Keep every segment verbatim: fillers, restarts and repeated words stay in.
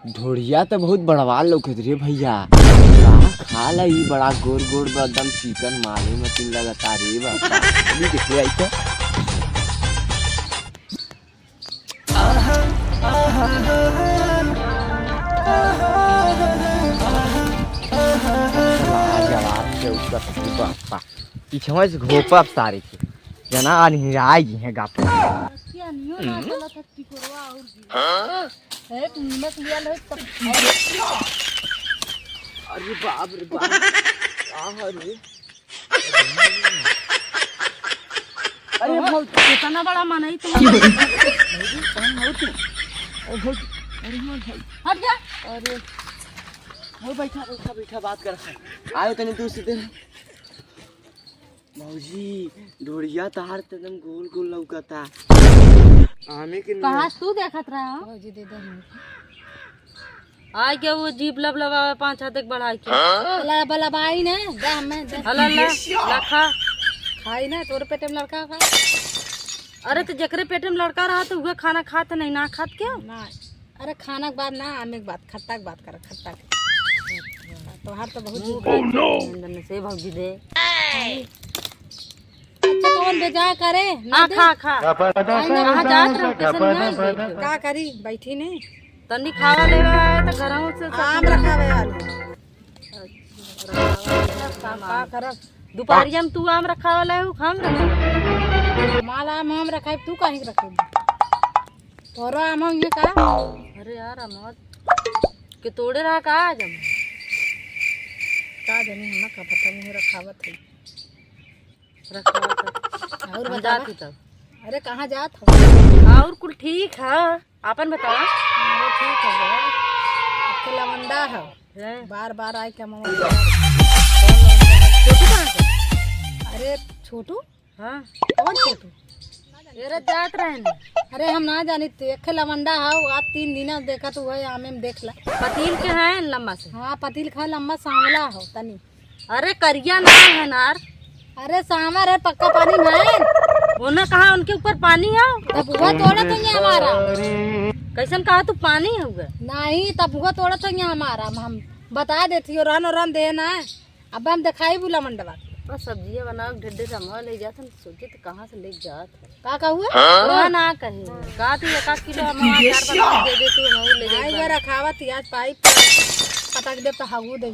ढोढ़िया तो बहुत बड़वा लौकत रे भैया। का खाला ई बड़ा गोर गोर बा, एकदम चिकन माले मतीन लगता रे बाबा। अभी देख ले आई तो। लाजवाब से उसका बापा। पीछे से घोपा सारे के। जना आ नहीं आई है गाप। रखिया नियो ना चलत है टिकोरवा और भी। हाँ? ए, तू नीमक लिया लो तब। अरे बाप रे बाप। आहा रे। अरे भौजी, कितना बड़ा मन है तुम्हारा। भौजी, कौन हो तुम? अरे भौजी, अरे मोर भाई। हट जा। अरे, हो बैठा, बैठा, बैठा, बात कर। आयो तनी दूर से दे। भौजी, ढोढ़िया तहार त एकदम गोल गोल लौकता। आमे के कहाँ नियर। तू देखत रहा? भौजी दे दे हमके। आइ के वो जीभ लबलबावे पाँच हाथ एक बढ़ाइ के। हाँ? लबलबाई ने, दे हमें, दे। हला ला, ला खा। खाई ना, तोरे पेटे में लड़का खा। अरे तो जेकरे पेटे में लड़का रहा तो उहे खाना खात नहीं, ना खात क्यों? ना। अरे खाना के बाद ना, आमे के बाद, खट्टा के बात कर, खट्टा के। तोहार तो बहुत मुँह जीभ खा के अंदर में से भौजी दे। अच्छा, कौन बेजा करे? ना आ, दे। खा, खा। आई ना, कहाँ जात रहो? कैसन नहीं बैठे? का करी? बैठी नहीं। तनी खावा लेवे आए तो घरहू से सब आम रखावे आलू। का करब? दुपहरिया में तू आम रखावा लाए हो, हम रखावा। माल आम हम रखाई, तू काहे के रखेबू? तोरो आम हो ये का? अरे यार, आम के तोड़े रहा का आज हम? का जानी, हम का पता, मुँह रखावत है। रखा था। और हम बतावा? जाती तब। अरे, कहाँ जात हो? और कुल ठीक है, आपन बतावा। अरे, ठीक है बा। आपके लवंडा है। हैं? बार बार आए क्या मामा? छोटू कहाँ है? अरे, छोटू? हाँ। कौन छोटू? ये रे जात रहे न। अरे, हम ना जानी, तू एक लवंडा है, आज तीन दिन देखा तू है, आमे में देख ला। पतील के है लंबा से? हाँ, पतील के है लंबा, सांवला हो तनी। अरे करिया ना है नार। अरे सांवर है, पक्का पानी में है। ओने कहा उनके ऊपर पानी है? तब वो तोड़ा तो ये हमारा। कैसन कहा तू पानी है उधर? नहीं, तब वो तोड़ा तो ये हमारा। हम बता देती हो, रन रन देना है। अब हम दिखाई बुला मंडवा। बस सब्जिया बनाओ, ढेर ढेर सामान ले जात हम, सोचे तो कहाँ से ले जात। का कहू है? हाँ? तोरा ना कहे। का तू एक आध किलो हम वहाँ चार पाँच दे दे, तू हम ले आई जाए। बार रखावत, आज पाइप पटक दे तो हगू दे।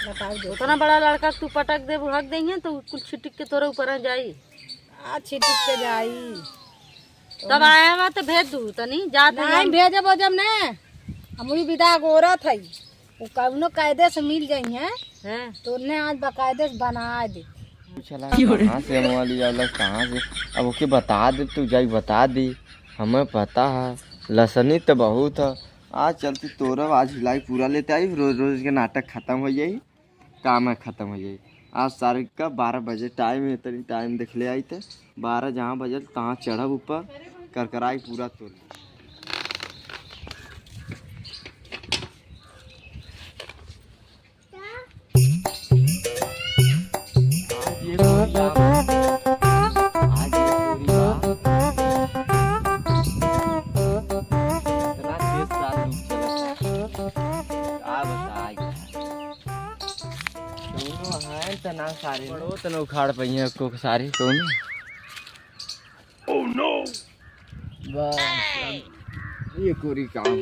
बताओ दे। उतना बड़ा लड़का तू पटक दे, हक दे हैं, तो कुल छिटिक के तोरे ऊपर आ जाई। आ छिटिक के जाई। तब आया बा तो भेज दू, तनी जात नहीं, हम। भेजब ओजब ने। हम वही विदा गोरत है। वो कौनो कायदे से मिल जाई हैं, हैं? तो उन्हें आज बाकायदे से बना दे। चला, कहाँ से हम वाली आवला, कहाँ से? अब ओके बता दे, तू जाई बता दे, हमें पता है, लसनी तो बहुत है। आज चलती तोरब, आज हिलाई पूरा लेते आई, रोज रोज के नाटक खत्म हो जाई, काम है खत्म हो जाई। आज सारे का बारह बजे टाइम है, तनी टाइम देख ले आई थे, बारह जहाँ बजल तहाँ चढ़ब ऊपर, करकराई पूरा तोड़। आज ये पूरी बात, आज ये पूरी बात। इतना तेज साथ रुक चला। का बताई यार। कौनो है त ना सारे में। पड़ो त ना उखाड़ पइहे एको सारे कौनो। बस, अब ये कोरी काम है,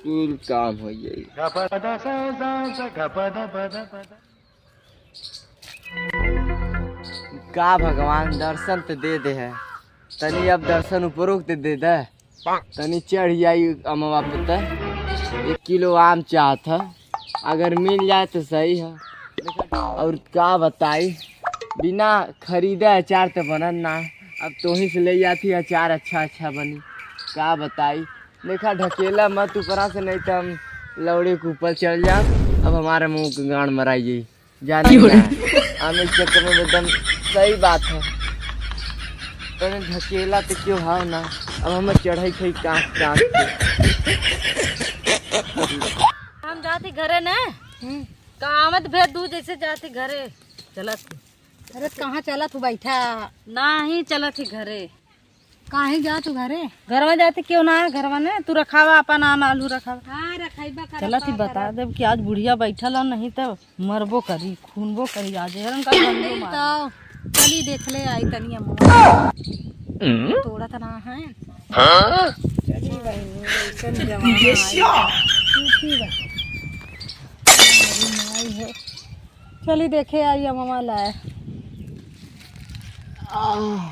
कुल काम हो जाई। का भगवान दर्शन त दे दे है, तनी अब दर्शन उपरोक्त दे दे, तनी चढ़ जाई अमवा पे त। एक किलो आम चाहत है, अगर मिल जाए तो सही है। और का बताई, बिना खरीदे अचार तो बनन ना। अब तोही से ले जाती अचार, अच्छा अच्छा बनी। का बताई, देखा ढकेला मत ऊपरा से, नहीं तो हम लौड़े के ऊपर चढ़ जाब। अब हमारे मुंह के गांड मराई जाई, जाने ना। आमे के चक्कर में एकदम सही बात है, तने ढकेला तो क्यों हाव ना। अब हम चढ़ाई खाई कांच कांच के। हम जाती घरे ना। हम्म। कहावत भेज दू जैसे जाती घरे। चलत। अरे कहाँ चलत हूँ, बैठा। नाही चलत ही घरे। काहे जा तू घरे? घरवा जाते क्यों ना है, घरवा ने तू रखावा, अपन आम आलू रखावा। हाँ, रखाइबा करब, चला थी का बता करब? देब कि आज बुढ़िया बैठल है, नहीं तो मरबो करी, खूनबो करी आज, हेरन का गंजो मार। तो चली देख ले आई तनी अम्मा। तोड़ा त ना है। हाँ? चली बहिनी, ऐसन जमाना आई। झूठी बा। हमारी माई है। चली देखे आई अम्मा लाए। आह,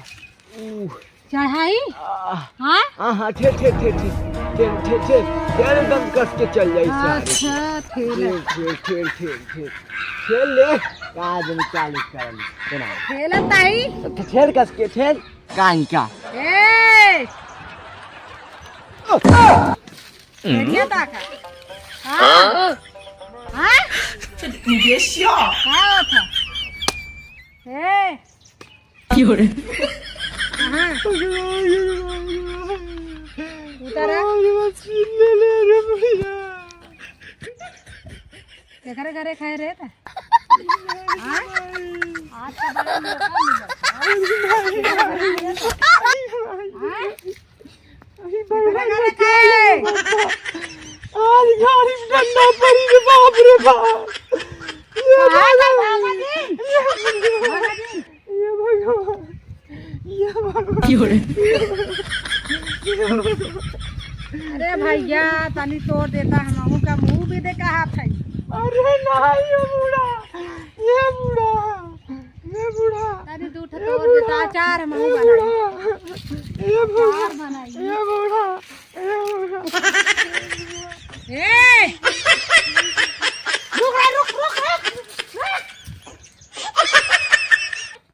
ऊ। चढ़ाई? आह। हाँ? हाँ, हाँ, ठेल, ठेल, ठेल, ठेल। ठेल, ठेल, ठेल। ठेल, एकदम कस के चल जाई सारे। अच्छा, ठेल। ठेल, ठेल, ठेल, ठेल, ठेल। ठेल ले। का जन चालू करल। सुना। ठेल ताई? तो ठेल कस के ठेल। का ही का? ए! ठेलिया ताका। हाँ? हाँ? का होता? ए! हाँ। उतारा। एकरे घरे खाए रहे था। हाँ? आज का बड़ा मौका मिला। हाँ? अरे भगवान, एकरे घरे खाए। आज गाड़ी में डंडा पड़ी रे बाप रे बाप। ये कहाँ था भगवान। बाबा जी? बाबा जी? ये भगवान, ये भगवान। क्यों रे? अरे भैया, तनी तोड़ देता, हमहू का मुंह भी देखा हाथ है। अरे नहीं, ये बूढ़ा, ये बूढ़ा, ये बूढ़ा, तनी दू ठो ये तोड़ बूढ़ा, देता, अचार हमहू ये बनाई। बूढ़ा, ये बूढ़ा, अचार बनाई। ये